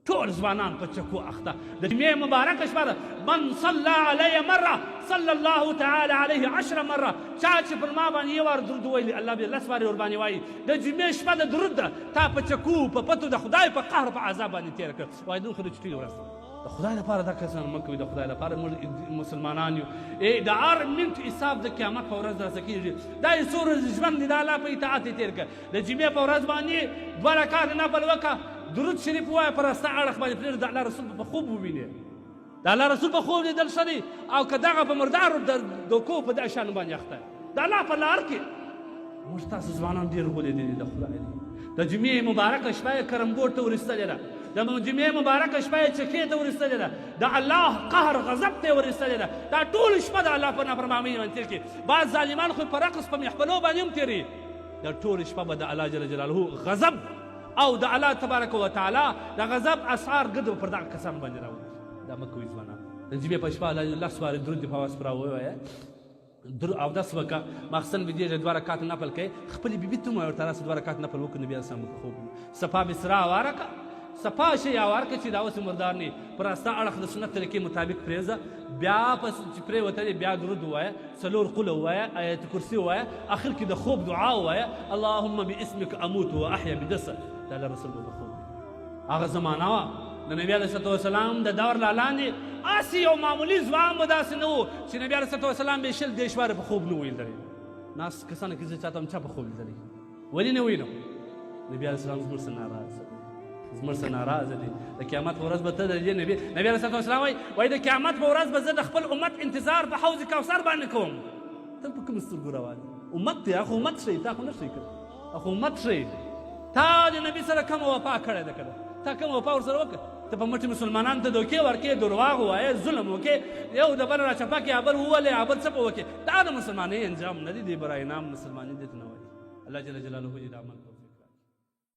ټول ځوانان په چکو اخته. د جمعې مبارکه شپه ده. من صلی علی مره صلی الله تعالی علیه عشر مره، چا چې پر ما باندې یو وار درود ویلی الله به لس وارې ورباندې وایي. د جمعې شپه د درود ده. تا په چکو په پتو د خدای په قهر په عذاب باندې تېره کړه. وایي نن خو د چټۍ ورځ ده. د خدای لپاره دا کسان مه کوئ. د خدای لپاره موږ مسلمانان یو. ای د هر منټ حساب د قیامت په ورځ راڅه کېږي. دا یې څو ورځې ژوند دی، دا الله په اطاعت یې تېر کړ. د جمعې په ورځ باندې دوه رکعات نفل وکړه، درود شریف ووایه، پر راسته اړخ باندې پرېږده، د الله رسول په خوب ووینې. د الله رسول په خوب لیدل ښه دی او که دغه په مردارو دوکو په دې شیانو باندې اخته د الله په لار کې. موږ تاسو ځوانان ډېر غولېدلي د خدای دی. د جمعې مبارکه شپه یې کرمبوټ ته ورستلې ده، د جمعې مبارکه شپه یې چکې ته ورستلې ده، د الله قهر غضب ته یې ورستلې ده. دا ټول شپه د الله په نافرمانۍ باندې تېر کړي. بعض ظالمان خو په رقص په محفلو باندې هم تېروي. دا ټول شپه به د الله جل جلاله غضب او د الله تبارک و تعالی د غضب اسعار ګرد پر دغه کسانو باندې راوځي. دا مه کوئ ځوانان. د جمعې په شپه لس وارې درود په اواز پر ووایه، در اودس وکړه، ماخستن بېدېږه، دوه رکعات نفل کوې، خپلې بیبي ته ووایه ورته راسه دوه رکعات نفل وکړو، نبي علیه السلام به په خوب ویني. صفا بستره هواره کړه، صفا شي هوار کړه چې دا اوس مردار نه، پر راسته اړخ د سنت طریقې مطابق پرېږده. بیا پس چې پرېوتلې بیا درود ووایه، څلور قله ووایه، آیت کرسی ووایه، اخر کې د خوب دعا ووایه، اللهم باسمک اموت و احیا بدسه. د الله رسول به په خوب ویني. هغه زمانه وه د نبی علیه الصلاة والسلام د دور لا لاندې هسې یو معمولي ځوان به داسې نه و چې نبی علیه الصلاة والسلام به 20 30 واره په خوب نه و لیدلی. ناست کسانو کې زه چاته هم چا په خوب لیدلی ولې نه وینم؟ نبی علیه السلام زموږ څخه ناراضه دی، زموږ څخه ناراضه دی. د قیامت په ورځ به ته د دې نبی علیه الصلاة والسلام وایي د قیامت په ورځ به زه د خپل امت انتظار په حوض کوثر باندې کوم. ته په کومو سترګو روان یې؟ امت دی، هغه امت ښیي، تا خو نه ښیي کړه، هغه امت ښیي. تا د نبی سره کومه وفا کړې ده؟ کړه تا کومه وفا ورسره وکړه؟ ته په مټې مسلمانانو ته دوکې ورکې، درواغ ووایې، ظلم وکې، یو د بل راچپه کړې، بل وولې، بل څه په وکې. دا د مسلمانۍ انجام نه دی، دی برای نام مسلمانۍ دې ته نه وایي. الله جل جلاله دې د عمل